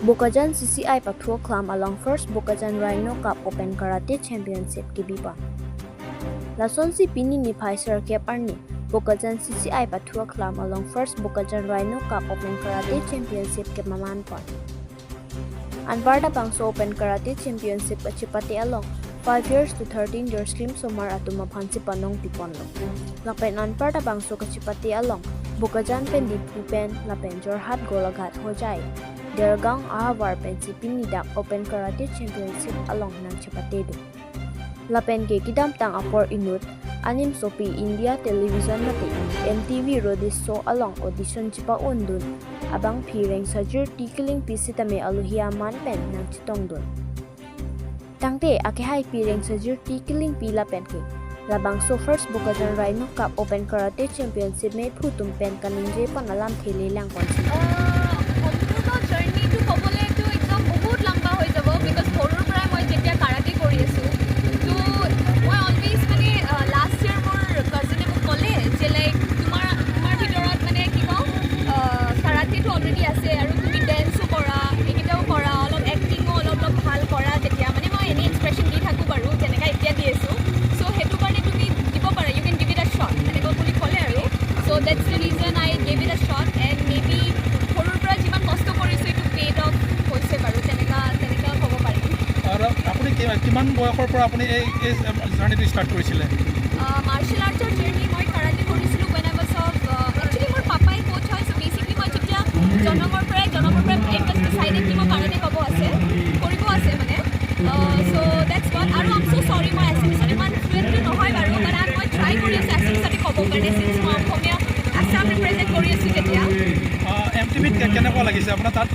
Bokajan CCI Pathua Khlam along first Bokajan Rhino Cup Open Karate Championship kibi pon. Lason si pini ni phai sir kep arni Bokajan CCI Pathua Khlam along first Bokajan Rhino Cup Open Karate Championship ke maman pon. Anparda Bangso Open Karate Championship achipate along 5 years to 13 years klim somar atuma phansi panong piponlo. Lapen Anparda Bangso kachipate along Bokajan pen Diphu pen lapen Jorhat Golaghat Hojai. Dergaon Ahawar pen Sipini dak Open Karate Championship along nang chipate do. Lapen ke kidam tang apor inut anim sopi India Television mate MTV Rodis so along audition chipa undun abang phireng sajir tikiling pisitame aluhia man pen nang chitong dun. Tangte akehai pireng sajir tikiling pila pen ke labang so first Bokajan Rhino Cup Open Karate Championship me phutum pen kaninje panalam thele lang konsi. সম্পূৰ্ণ জাৰ্ণিটো ক'বলৈতো একদম বহুত লম্বা হৈ যাব, because সৰুৰ পৰাই মই যেতিয়া কাৰাটে কৰি আছোঁ, ত' মই অলৱেজ মানে লাষ্ট ইয়েৰ মোৰ কাজিনে মোক ক'লে যে লাইক তোমাৰ ভিতৰত মানে কি কওঁ, কাৰাটেটো অলৰেডি আছে আৰু তুমি ডেন্সো কৰা, এইকেইটাও কৰা, অলপ এক্টিঙো অলপ অলপ ভাল কৰা। তেতিয়া মানে মই এনেই এক্সপ্ৰেশ্যন দি থাকোঁ বাৰু, যেনেকৈ এতিয়া দি আছোঁ। চ' সেইটো কাৰণে তুমি দিব পাৰা, you can give it a shot, তেনেকুৱা বুলি ক'লে আৰু so that's the reason I give it a shot and maybe সৰুৰ পৰা যিমান কষ্ট কৰিছোঁ, এইটো পেইড অফ হৈছে বাৰু, তেনেকা ক'ব পাৰিম। আৰু আপুনি কিমান বয়সৰ পৰা আপুনি এই জাৰ্ণিটো ষ্টাৰ্ট কৰিছিলে? মাৰ্চেল আৰ্টছৰ জাৰ্ণি, মই কাৰাটে কৰিছিলোঁ when I was of, actually মোৰ পাপাই কোচ হয়। চ' বেচিকলি মই যেতিয়া জন্মৰ পৰাই it was decided কি মই কাৰাটে ক'ব আছে, কৰিব আছে মানে। চ' that's what. আৰু আম চ' চৰি, মই এছামিছত ইমান ফ্লুৱেণ্টটো নহয় বাৰু, বাট মই ট্ৰাই কৰি আছোঁ এছামিছতে ক'ব কাৰণে, চিন্স মই অসমীয়া আছাম ৰিপ্ৰেজেণ্ট কৰি আছোঁ যেতিয়া। এম টিভিত কেনেকুৱা লাগিছে আপোনাৰ? তাত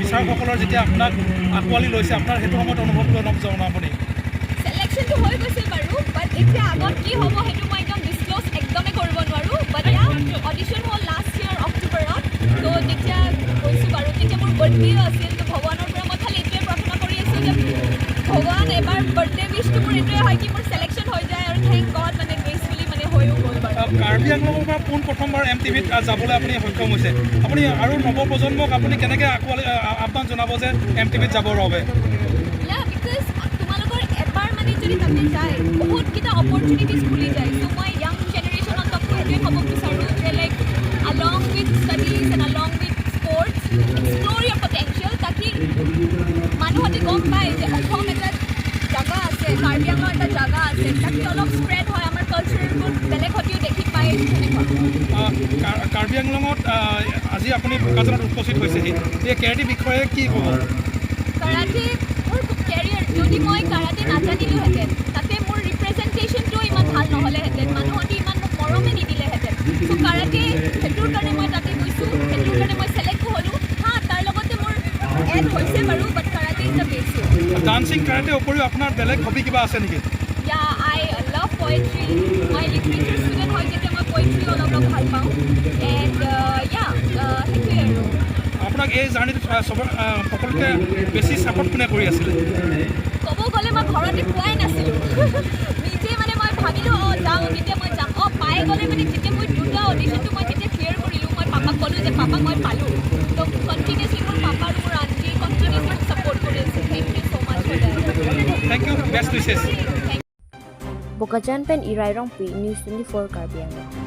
বিচাৰকসকলৰ যেতিয়া আপোনাক আঁকোৱালি লৈছে, আপোনাৰ সেইটো সময়ত অনুভৱটো অলপ জনাব আপুনি। চিলেকশ্যনটো হৈ গৈছিল বাৰু, বাট এতিয়া আগত কি হ'ব সেইটো মই একদম ডিছক্ল'জ একদমেই কৰিব নোৱাৰোঁ। বাট ইয়া, অডিশ্যন হ'ল লাষ্ট ইয়েৰ অক্টোবৰত। ত' তেতিয়া গৈছোঁ বাৰু, তেতিয়া মোৰ বাৰ্থডেও আছিল। ত' ভগৱানৰ পৰা মই খালি এইটোৱে প্ৰাৰ্থনা কৰি আছোঁ যে ভগৱান, এবাৰ বাৰ্থডে উইচটো মোৰ এইটোৱে হয় কি মোৰ চিলেকশ্যন হৈ যায়। আৰু thank god, মানে গ্ৰেচফুলি মানে হৈও গ'ল বাৰু। কাৰ্বি আংলঙৰ পৰা পোন প্ৰথমবাৰ এম টিভিত যাবলৈ আপুনি সক্ষম হৈছে। আপুনি আৰু নৱপ্ৰজন্মক আপুনি কেনেকৈ আঁকোৱালি আহ্বান জনাব যে এম টিভিত যাবৰ বাবে? ইয়া, because তোমালোকৰ এবাৰ মানে যদি তাতে যায়, বহুতকেইটা অপৰচুনিটিজ খুলি যায়। চ' মই য়াং জেনেৰেশ্যনক সেইটোৱে ক'ব বিচাৰোঁ যে like along with studies and along with sports, explore your potential, তাকি মানুহতে গম পায় যে অসম এটা জাগা আছে, কাৰ্বি আংলং এটা জাগা আছে, তাকি অলপ স্প্ৰেড হয়, আমাৰ কালচাৰবোৰ বেলেগ সতিও দেখি পায়, তেনেকুৱা। কাৰ্বি আংলঙত আজি আপুনি বোকাজানত উপস্থিত হৈছেহি। এই কেৰাটীৰ বিষয়ে কি ক'ব? কাৰাটে মোৰ কেৰিয়াৰ। যদি মই কাৰাটে নাজানিলোহেঁতেন, তাতে মোৰ ৰিপ্ৰেজেণ্টেশ্যনটো ইমান ভাল নহ'লেহেঁতেন, মানুহতে ইমান মোক মৰমে নিদিলেহেঁতেন। চ' কাৰাটে, সেইটোৰ কাৰণে মই তাতে গৈছোঁ, সেইটোৰ কাৰণে মই চিলেক্টো হ'লোঁ। হা, তাৰ লগতে মোৰ এড হৈছে বাৰু, but karate is the basic. Dancing, karate উপৰিও আপোনাৰ বেলেগ হবি কিবা আছে নেকি? Yeah, I love poetry. মই লিটাৰেচাৰ ষ্টুডেণ্ট হয় যেতিয়া মই পয়েট্ৰি অলপ অলপ ভাল পাওঁ এণ্ড ইয়া, সেইটোৱে আৰু। আপোনাক এই জাৰ্ণিটোত চবৰ সকলোতকৈ বেছি ছাপৰ্ট কোনে কৰি আছিলে? ক'ব গ'লে মই ঘৰতে কোৱাই নাছিলোঁ নিজে। মানে মই ভাবিলোঁ, অঁ যাওঁ, যেতিয়া মই যাম, অঁ পাই গ'লে, মানে যেতিয়া মই দুটা অডিশ্যনটো মই যেতিয়া ক্লিয়াৰ কৰিলোঁ, মই পাপাক ক'লোঁ যে পাপা, মই পালোঁ। ত' কণ্টিনিউছলি মোৰ পাপা আৰু মোৰ আণ্টি কণ্টিনিউছলি মোক ছাপৰ্ট কৰি আছে। Thank you so much for that. Thank you, best wishes. Thank Bokajan pen Irai Rongpi, News 24 Karbi Anglong.